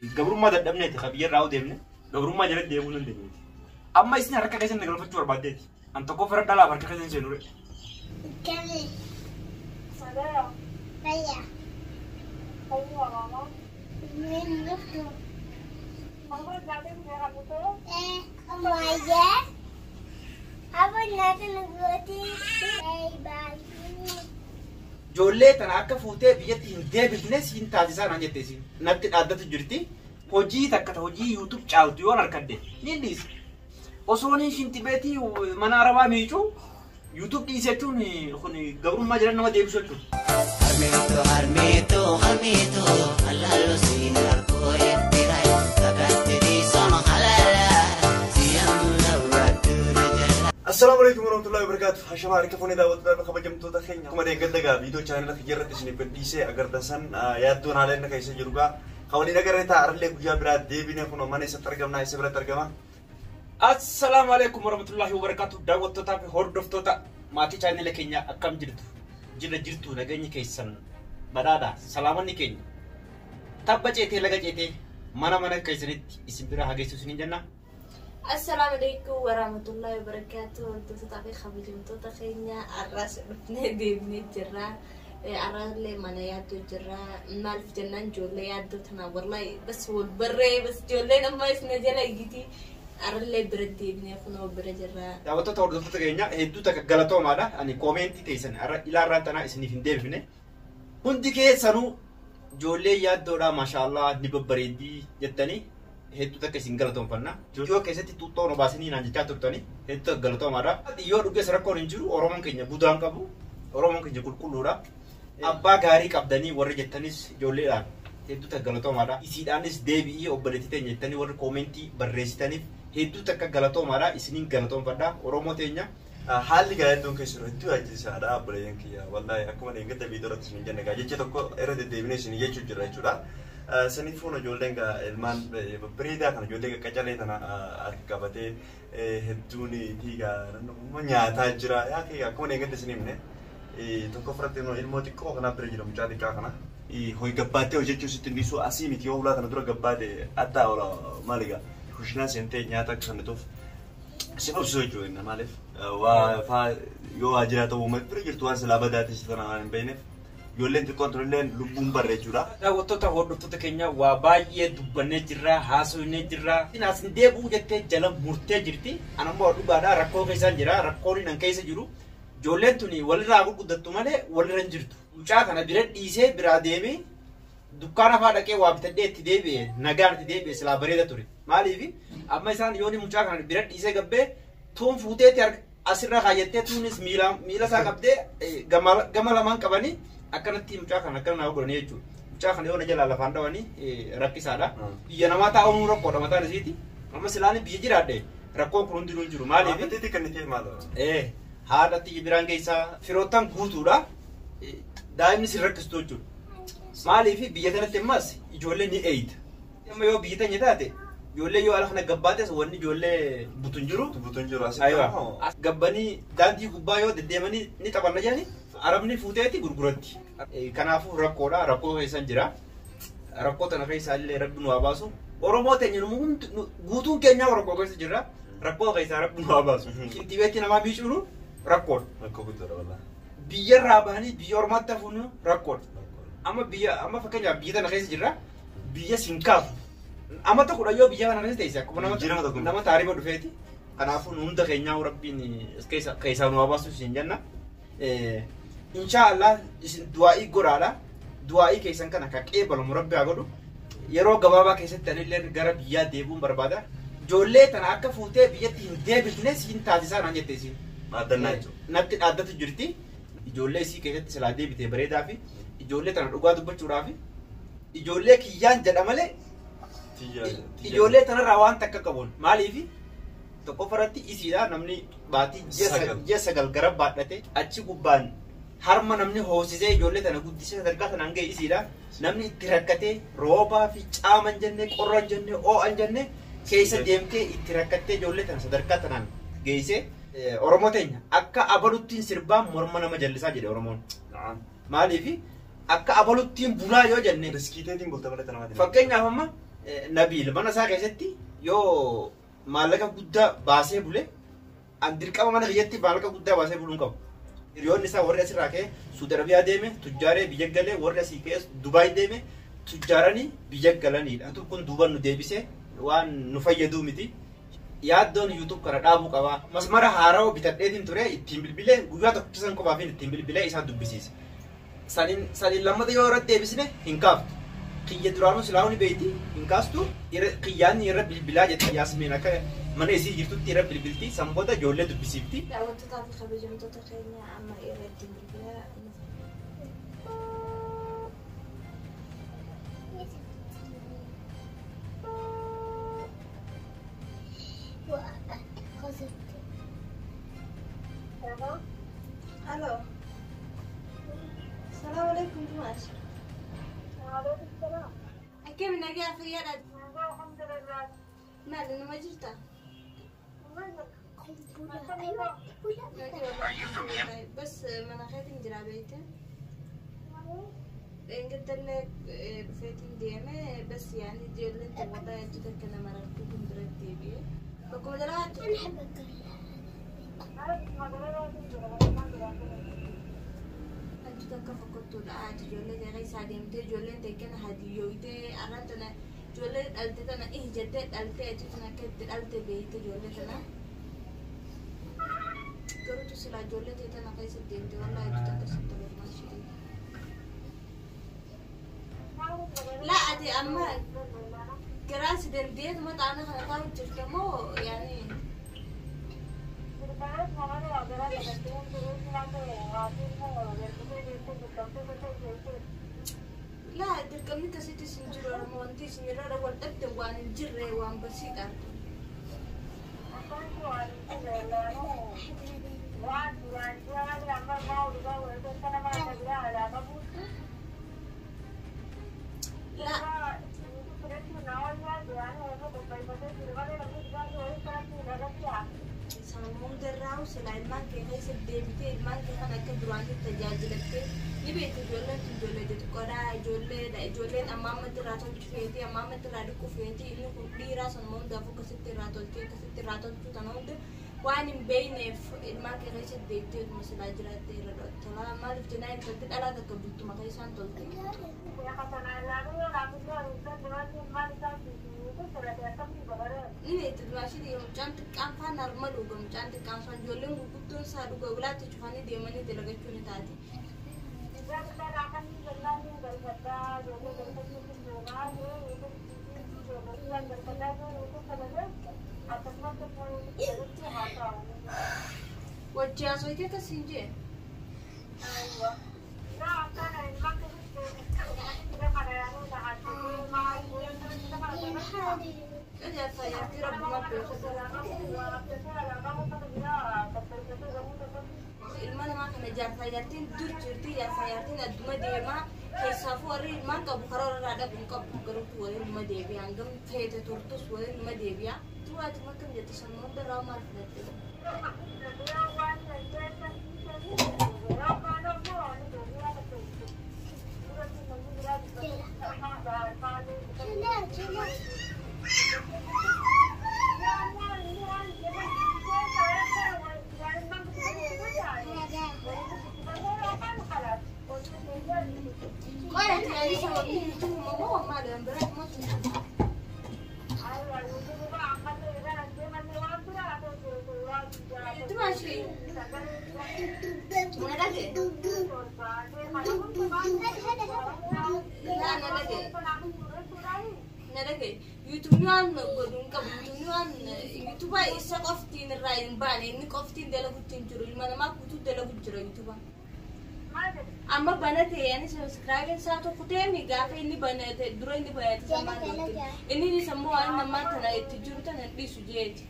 Gabrummaa dadhabneeti ka biyya irraa deemne gabrummaa jalatti deemuu dandeenyeeti. Amma isin harka keessan galfachuu barbaaddeeti. An tokko fira dhalaaf harka keessan seenure. Kami. Fayya. Minutu. Waya. Apa nata nagoti? Bye bye. Ijoollee tana akka fuutee biyyatti hin deebifne siin taasisaa naan jette isin. Natti dhaaddatu jirti. Hojii takka ta hojii YouTube caaltu yoon harkadde ni dhiisa. Osoo ni shintibeetii mana arabaa miicuu YouTube dhiise jechuun kun gabrummaa jiran nama deebisu jechuudha. Harmeeto harmeeto harmeeto halalo siin harkoo ittirai kakatti dhiisama halala siyamna waddura jala. Assalaamu alaikum warahmatullahi wabarakatuh. Hashamaa harka fuunee daawwattoota kabajamtoota keenya. Akkuma deeggarta gaa viidiyoo chaanala kiyya irratti isiniif gadhiisee agartan san yaaddoon haala inni keessa jiru gaa. Kan waliin agarree ta'a arallee guyyaa biraa deebine kun mana isatti argamna isa biratti argama. Assalaamu alaikum warahmatullahi wabarakatuh. Daawwattootaa fi hordoftoota maatii chaanala keenya akkam jirtu? Jira jirtu nageenyi keessan badhaadha. Salaamanni keenya. Tabba ceetee laga ceetee mana mana keessanitti isin bira hageessu isiniin jenna. Assalaamu alaikum warahmatullahi wabarakatuh. Hordoftoota fi kabajamtoota keenya har'as dhufnee deemnee jirra. Har'allee mana yaaddoo jirra. Maaliif jennaan ijoollee yaaddoo tana wallahi bas wal barree bas ijoolleen amma isna jala iyyiti. Har'allee bira deemnee kunoo bira jirra. Daawwattoota hordoftoota keenya hedduu takka galatoomaadha. Ani koomentii teessan har'a ilaarraan tanaa isiniif hin deebifne. Hundi keessanuu ijoollee yaaddoodha maashaallah ni babbareeddii jettanii hedduu takka isin galatoomfanna. Yoo keessatti xuuxxoo nu baasanii naan jechaa turtanii hedduu takka galatoomaadha. Yoo dhugees rakkoon hin jiru Oromoon keenya budaan qabu Oromoon keenya qulqulluudha. Abbaa gaarii qabdanii warri jettanis ijoolleedhaan hedduu takka galatoomaadha. Isiidhaanis deebi'ii obboleettii teenya jettanii warri koomentii barreessitaniif hedduu takka galatoomaadha. Isiniin galatoomfadha Oromoo teenya. Haalli gaa yaaddoon keessa jiru hedduu ajjeesaadha obboleeyyan kiyya. Wallaahi akkuma deeggarta viidiyoo irratti isin jenne gaa jecha tokko irra deddeebinee isin jechuu jira jechuudha. Saniif fuun ijoolleen gaa ilmaan babbareedaa kana ijoollee qaqqacalee tana harka qabatee hedduun gaa nyaataa jira. Yaa kiyya akkuma deeggarta isin himne tokko ofirratti ilmoo xiqqoo kanaa bira jira mucaa xiqqaa kana. Hoyi gabbaattee hojjechuu sitti hin dhiisu asii miti yoo hulaa kana dura gabbaate addaa ola maali gaa kushinaa seentee nyaata akka kennituuf si dhoksuu jechuudha maaliif waa faa yoo waa jiraata uummata bira jirtu waan silaa badaatis tana waan hin beekneef ijoolleen xiqqoon tunilleen lubbuun barre jechuudha. Daawwattoota hordoftoota keenya waa baay'ee dubbannee jirra haasofnee jirra. As hin deebi'u jettee jala murtee jirti. Ani ammoo dhugaadha rakkoo keessaan jira rakkoon nan keessa jiru. Ijoolleen tuni walirraa gurguddattu malee walirra hin jirtu. Mucaa kana bira dhiisee biraa deemee dukkaana fa'aa dhaqee waa bitadhee itti deebi'e nagaan itti deebi'e silaa bareeda ture. Maaliif amma isaan yooni mucaa kana bira dhiisee gabbee tuun fuuteetti asirra kaayyattee tuunis miila miila isaa qabdee gama lamaan qabanii akkanatti mucaa kana akkana naa godhanii jechuudha. Mucaa kana yoo na jalaa lafaan dhawanii rakkisaadha. Biyya namaa taa'uun rakkoodha mataan isiiti. Amma silaan biyya jiraadhe rakkoon kun hundinuu hin jiru. Maaliif? Maatii kan ta'e maal? Haadha xiyya biraan keessaa firoottan guutuudha. Daa'imni sin rakkistu jechuudha. Maaliif biyya kanatti ammas ijoollee ni eeyita. Amma yoo biyya teenya taate ijoollee yoo ala kana gabbaates wanni ijoollee butu hin jiru. Butuun jiru asitti. Ayiwa. Gabbanii daandii gubbaa yoo deddeemanii ni taphanna jedhani arabni fuuteeti gurguratti. Kanaafuu rakkoodha rakkoo keessan jira. Rakkoo tana keessaa illee rabbi nu haa baasu. Oromoo teenya nu hundi guutuun keenyaa rakkoo keessa jirra. Rakkoo keessaa rabbi nu haa baasu. Shintibeetti namaa miicuun rakkoodha. Rakkoo guddaadha wallaahi. Biyyarraa bahanii biyya ormaatti hafuun rakkoodha. Amma biyya amma fakkeenyaaf biyya tana keessa jirra. Biyya siin kaasu. Amma tokkodha yoo biyya kana keessa teesse akkuma Jijjiirama tokko. nama taarifa dhufeeti. Kanaafuu nu hunda keenyaa rabbiin keessaa nu haa baasu isin jenna. Inshaa Allah isin du'aa'ii godhaadha. Du'aa'ii keessan kana kan qeebalamu rabbi haa godhu. Yeroo gabaabaa keessatti anillee gara biyyaa deebi'uun barbaada. Ijoollee tana akka fuutee biyyatti hin deebifne siin taasisaa naan jette isin. Dhaaddannaa jechuudha. Natti dhaaddatu jirti. Ijoollee isii keessatti silaa deebitee bareedaa fi ijoollee tana dhugaa dubbachuudhaaf ijoollee kiyyaan jedha malee ijoollee tanarraa waan takka qabuun maaliif tokkoffaratti isiidha namni baatii ji'a sagal gara baadhate achi gubbaan harma namni hoosisee ijoollee tana guddisee sadarkaa tanaan ga'e isiidha namni itti rakkatee roobaa fi caama hin jenne qorra hin jenne oo'a hin jenne keessa deemtee itti rakkattee ijoollee tana sadarkaa tanaan geessee Oromoo teenya akka abaluttiin sirbaa morma nama jallisaa jedhe Oromoon. Maaliif akka abaluttiin bulaa yoo jenne Riskiiteetiin bulta malee tanamaatiin. fakkeenyaaf amma Nabiil mana isaa keessatti yoo maallaqa guddaa baasee bule an dirqama mana kiyyatti maallaqa guddaa baasee buluu hin qabu. Hiriyoonni isaa warri asirraa ka'e Suudi Arabiyaa deeme tujjaaree biyya galee warri asii ka'e Dubaay deeme tujjaaranii biyya galanidha. Kun duuba nu deebisee waan nu fayyaduu miti. Yaaddoon YouTube kana dhaabuu qaba. Masmara haarawaa bitadheetiin ture ittiin bilbilee guyyaa tokko san qofaafin ittiin bilbilee isaan dubbisiise. Saniin lammata yoo irratti deebisne hin kaaftu. Kiyya duraanuu silaa ni beeyti hin kaastu. Kiyyaan irra bilbilaa jetti Yaasmiin akka mana isii jirtutti irra bilbilti. San booda ijoollee dubbisiifti. Daawwattootaa fi kabajamtoota keenya amma irra ittiin bilbilaa. Alo. Salaamu alaikum Dumaash. Akkami nagaa fayyaadha? Maali nama jirta? Bas mana keetiin jira beekte. Engeddellee dhufeetiin deeme bas yaani ijoolleen taphataa hedduu takka nama rakkoo kun biratti deebi'e. Bakkuma jalaa hedduu takka fokkottuudha. Ijoollee ta'e isaa deemtee ijoolleen ta'e kana hadiyyootee arraan tana ijoollee dhalte tana ih jettee dhaltee achi tana akka itti dhalte beekte ijoollee tana. Garuutu silaa ijoollee ta'e tana keessa deemte wallaahi hedduu takka sitti barbaachite. Laa ati amma garaa si dandeetuma xaana kana taa'u jirta moo yaani Laa dirqamni akkasitti isin jiru Oromoo wanti isin irra wal dhabde waan hin jirre waan basiidha. Laa Sanuma hundarraa silaa ilmaan kee keessa deebitee ilmaan kee kan akka duraanitti tajaajilattee ni beekti ijoolleen tun ijoollee xixiqqoodha ijoolleedha ijoolleen amma ammatti irraa tolchu feeti amma ammatti irraa dhiqu feeti inni kun dhiiraa sanuma hundaafuu akkasitti irraa tolchee akkasitti irraa tolchuu tana hunda waan hin beekneef ilmaan kee keessa deebitee utuma silaa jiraattee irra tola maaliif jennaan intalti dhalaa takka bultuma keessaan tolte. Ni beekti dubaashii mucaan xiqqaan faan harma dhuga mucaan xiqqaan faan ijoolleen gurguddoon isaa dhuga ulaatti cufanii deemanii dalagachuu ni taati. Wajji haasofte akkasiin jee. Jaartii rabbuma beeku. Ilma namaa kana jaartaa jaartiin dur jirti jaartaa jaartiin adduma deemaa keessaafuu warri ilmaan qabu karaa irraa dhabu hin qabu garuu waliin numa deebi'a hangam feete turtus waliin numa deebi'a. Du'aati makkam jette sanuma hundarraa maal filatte? Qola yaani sababni yuutuubuma moo maali waan biraa moo sun? Dumaashii na dhage. Laa na dhage. Na dhage. Yuutuubni waan godhu hin qabu. Yuutuubni waan yuutuuba isa qoftiin irraa hin baane inni qoftiin dalaguutti hin jiru. Ilma namaa guutuu dalagu jira yuutuuba. Amma banate yaani subscribe isaa tokko ta'e gaafa inni banate dura inni banate samaan dhootte. Inni sammuu waan namaa tana itti jiru tana hin dhiisu jeeti.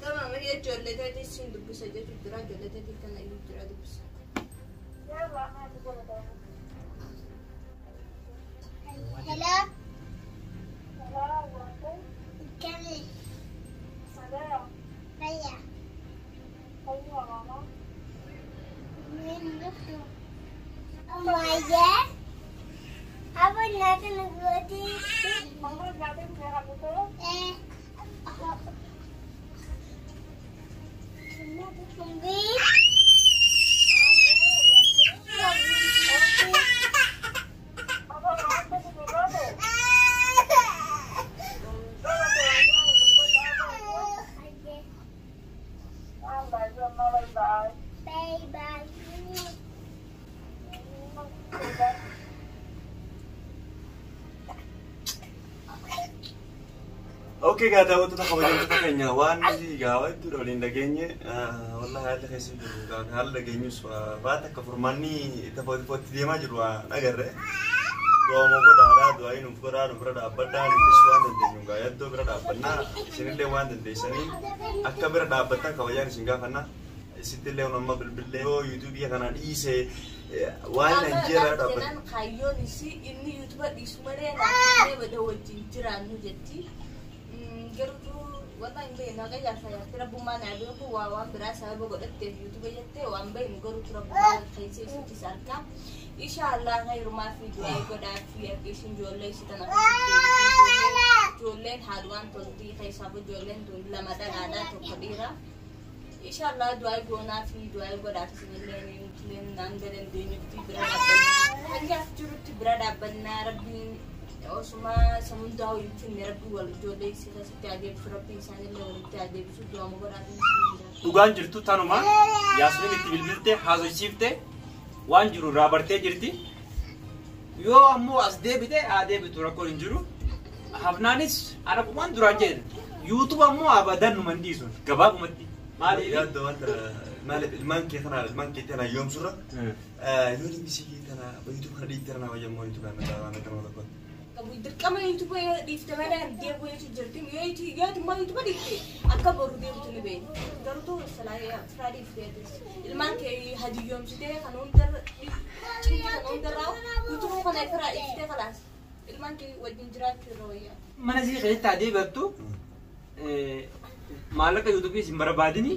Tamam ijoollee ta'e siin dubbisa jechuun jira ijoollee ta'e kana iyyuu jira dubbisa. Hello. nu gooti. Bye bye. Okay, gaa daawwattoota kabajamtoota keenya waan nuti gaa hedduudha waliin dhageenye wallahi haalli keessa jiru gaa haala dhageenyus waan takka furmaanni itti deemaa jiru waan agarre. Du'aa godhaadhaa du'aa nuuf godhaa nu bira dhaabbadhaa nutis waan dandeenyu gaa yaaddoo bira dhaabbannaa isinillee waan dandeessanii akka bira dhaabbattan kabajaan isin gaafannaa. Isittillee amma bilbillee yoo yuutuubii kana dhiise waan anjeeraa dhaabbatan. Jennaan kaayyoon isii inni yuutuuba dhiisu malee naannoo bada wajjin jiraannu jetti. Garuu wanta hin beekne haqa jaarsa jaarti rabbummaa naa beeku waa waan biraa sababa godhatteef yuutuuba jettee waan beeknu garuu rabbummaa keessa isitti argaa. Inshaallah khayrumaa fi du'aa godhaa fi akka isin ijoollee isii tana ijoolleen haadhuwaan toltii keessaaf ijoolleen tun lama dhalaadhaa tokko dhiira. Inshallah du'aa goonaa fi du'aa godhaaf isinillee nutillee hanga dandeenyutti bira dhaabbannaa. Hangaaf jirutti bira dhaabbannaa rabbiin osuma samundaa hin finne rabbi wal ijoollee isii keessatti adeemsisu rabbiin isaanillee walitti adeemsisu du'aa godhaaf isin Dhugaan jirtu tanuma Yaasmin itti bilbilte haasofsiifte waan jiru irraa bartee jirti. Yoo ammoo as deebite haa deebitu rakkoon hin jiru. Hafnaanis ana waan duraan jedhe yuutuub ammoo abadan numa hin dhiisu gabaabumatti. Maaliif? Yaaddoo wanta maaliif ilmaan kee kana ilmaan kee tana yoomsurra yoo dhiisii tana yuutuub kana dhiitti tana wayyamoo yuutuub kana waan akkana wal qabu dirqama yuutuuba yoo dhiifte malee deebi'u jechuun jirti yoo yoo immoo yuutuuba dhiifte akka boru deemtu ni beekna garuu firaa dhiifte ilmaan kee hadiyyoomsitee kan hundarra cimti kan hundarraa yuutuuba kana firaa dhiifte kalaas ilmaan kee wajjin jiraachuu irra wayyaa. Mana sii keessatti haa deebi'attu maallaqa yuutuubii isin barbaadini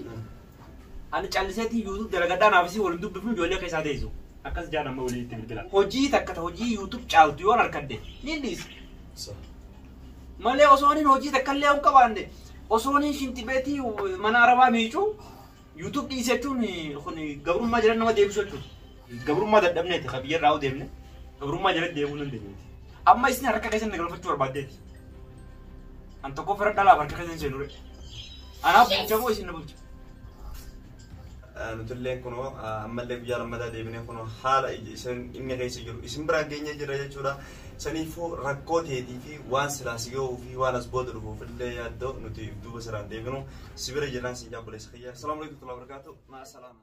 ani calliseetii yuutuub dalagadhaa naaf isii waliin dubbifnu ijoollee keessaa teessu. Akkas jaan amma waliin itti bilbila. Hojii takka ta hojii yuutuub caaltu yoon harkadde ni dhiisa. Malee osoo inni hojii takka illee hin qabaanne osoo inni shintibeetii mana arabaa miicuu yuutuub dhiise jechuun kun gabrummaa jala nama deebisu jechuudha. Gabrummaa dadhabneeti ka biyya irraa deemne gabrummaa jala deemuu dandeenyeeti. Amma isin harka keessan na galfachuu barbaaddeeti. An tokko fira dhalaaf harka keessan seenure. Anaaf bulcha moo isin na bulcha? Nutillee kunoo ammallee guyyaa lammataa deebinee kunoo haala isin inni keessa jiru isin biraan geenyee jira jechuudha. Saniifuu rakkoo teetii fi waan silaa si gahuu fi waan as booda dhufuuf illee yaaddoo nuti duuba siraan deebinu si bira jiraan si jaabboleessa kiyya. Asalaamu alaikum warahmatullahi wabarakatuh. Maa salaama.